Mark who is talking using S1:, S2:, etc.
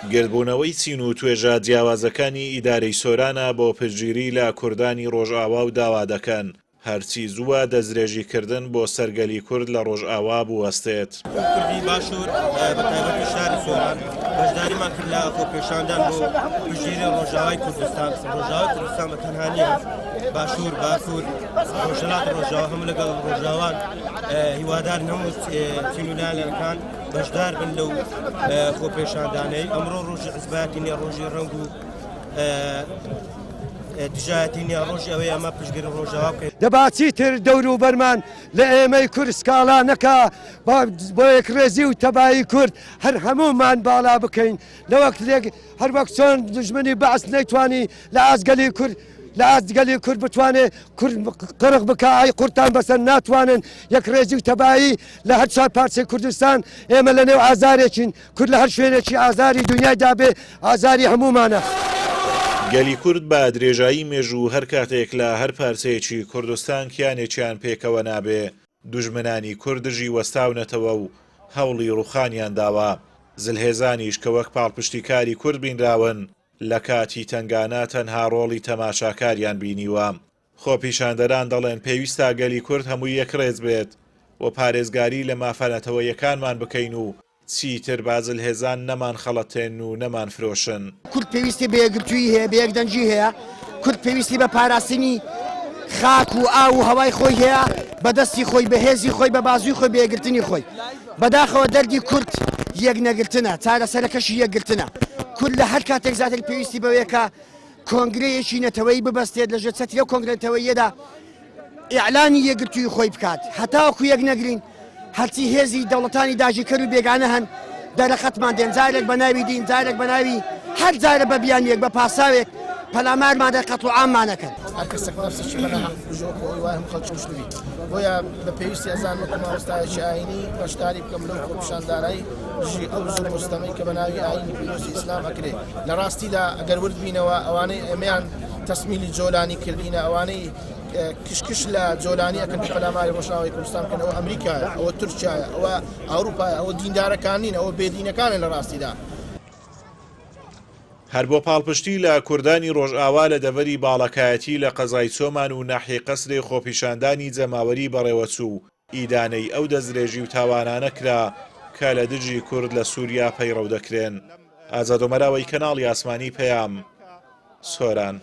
S1: گردبوونەوەی چین و توێژە جیاوازەکانی ئیدارەی سۆرانە بۆ پشتگیری لە کوردانی ڕۆژئاوا و داوا دەکەن هەرچی زووە دەستدرێژیکردن بۆ سەر گەلی کورد لە ڕۆژئاوا بوەستێت.
S2: کوردی باشوور بە تایبەتی شاری سۆران بەشداریمان کرد لە خۆپێشاندان بۆ پشتگیری ڕۆژاوای کوردستان. ڕۆژاوای کوردستان بە تەنها نییە، باشوور، باکوور، ڕۆژهەڵات، ڕۆژاوا هەموو لەگەڵ ڕۆژاوان. هیوادارین هەموو چین و لایەنەکان بەشدار بن لەو خۆپێشاندانەی ئەمڕۆ ڕۆژی حزبایەتی نییە، ڕۆژی ڕەنگ و دژایەتی نییە، ڕۆژی ئەوەیە ئەمە پشتگیری ڕۆژاوا بکەین.
S3: دەبا چیتر دەوروبەرمان لە ئێمەی کورد سکاڵا نەکا، با بۆ یەکڕێزی و تەبایی کورد هەر هەموومان باڵا بکەین لەوەک لێک هەر وەک چۆن دوژمنی بەعس نەیتوانی لە ئاست گەلی کورد لە ئاست گەلی کورد بتوانێ کورد قڕق بکا ئای قورتان بەسەر ناتوانن یەکڕێزی و تەبایی لە هەر چوار پارچەی کوردستان ئێمە لە نێو ئازارێکین کورد لە هەر شوێنێکی ئازاری دونیای دابێ ئازاری هەموومانە.
S1: گەلی کورد بە درێژایی مێژوو هەر کاتێک لە هەر پارچەیەکی کوردستان کیانێکیان پێکەوە نابێ، دوژمنانی کورد دژی وەستاونەتەوە و هەوڵی ڕووخانیان داوە. زلهێزانیش کە وەک پاڵپشتیکاری کورد بینراون، لە کاتی تەنگانە تەنها ڕۆڵی تەماشاکاریان بینیوە. خۆپیشاندەران دەڵێن پێویستە گەلی کورد هەمووی یەکڕێز بێت و پارێزگاری لە مافە نەتەوەییەکانمان بکەین و چیتر با زلهێزان نەمانخەڵەتێنن و نەمانفرۆشن.
S4: کورد پێویستی بە یەکگرتوویی هەیە، بە یەکدەنگی هەیە، کورد پێویستی بە پاراستنی خاک و ئاو و هەوای خۆی هەیە، بە دەستی خۆی، بە هێزی خۆی، بە بازووی خۆی، بە یەکگرتنی خۆی. بەداخەوە دەردی کورد یەکنەگرتنە، چارەسەرەکەشی یەکگرتنە. کورد لە هەر کاتێک زیاتر پێویستی بەوەیە کە کۆنگرەیەکی نەتەوەیی ببەستێت، لەژێر چەتری ئەو کۆنگرە نەتەوەییەدا ئیعلانی یەکگرتوویی خۆی بکات. هەتاوەکو یەک نەگرین، هەرچی هێزی دەوڵەتانی داگیرکەر و بێگانە هەن دەرەقەتمان دێن، جارێک بە ناوی دین، جارێک بە ناوی هەر جارە بە بیانوویەک، بە پاساوێک پەلامارمان دەن، قەتڵوعاممان ئەکەن.
S5: هەر کەسێک نەفسێکی بە ناحەق بکوژێ وەکو ئەوەی وایە هەموو خەڵکی کوشتبی. بۆیە بە پێویستی ئەزانم وەکو مامۆستایەکی ئایینی بەشداری بکەم لەو خۆپیشاندانەی دژی ئەو زوڵم و ستەمەی کە بە ناوی ئایینی پیرۆزی ئیسلام ئەکرێ. لە ڕاستیدا ئەگەر ورد بینەوە ئەوانەی ئێمەیان تەسمیلی جۆلانی کردینە ئەوانەی کشکش لە جۆلانی ئەکەن کە پەلاماری ڕۆژئاوای کوردستان بکەن ئەوە ئەمریکایە ئەوە تورکیایە ئەوە ئەوروپایە ئەوە دیندارەکان نین ئەوە بێدینەکانن لە ڕاستیدا.
S1: هەر بۆ پاڵپشتی لە کوردانی ڕۆژئاوا لە دەڤەری باڵەکایەتی لە قەزای چۆمان و ناحیەی قەسرێ خۆپیشاندانی جەماوەری بەڕێوەچوو و ئیدانەی ئەو دەستدرێژی و تاوانانە کرا کە لە دژی کورد لە سوریا پەیڕەو دەکرێن. ئازاد ئۆمەراوەی کەناڵی ئاسمانی پەیام، سۆران.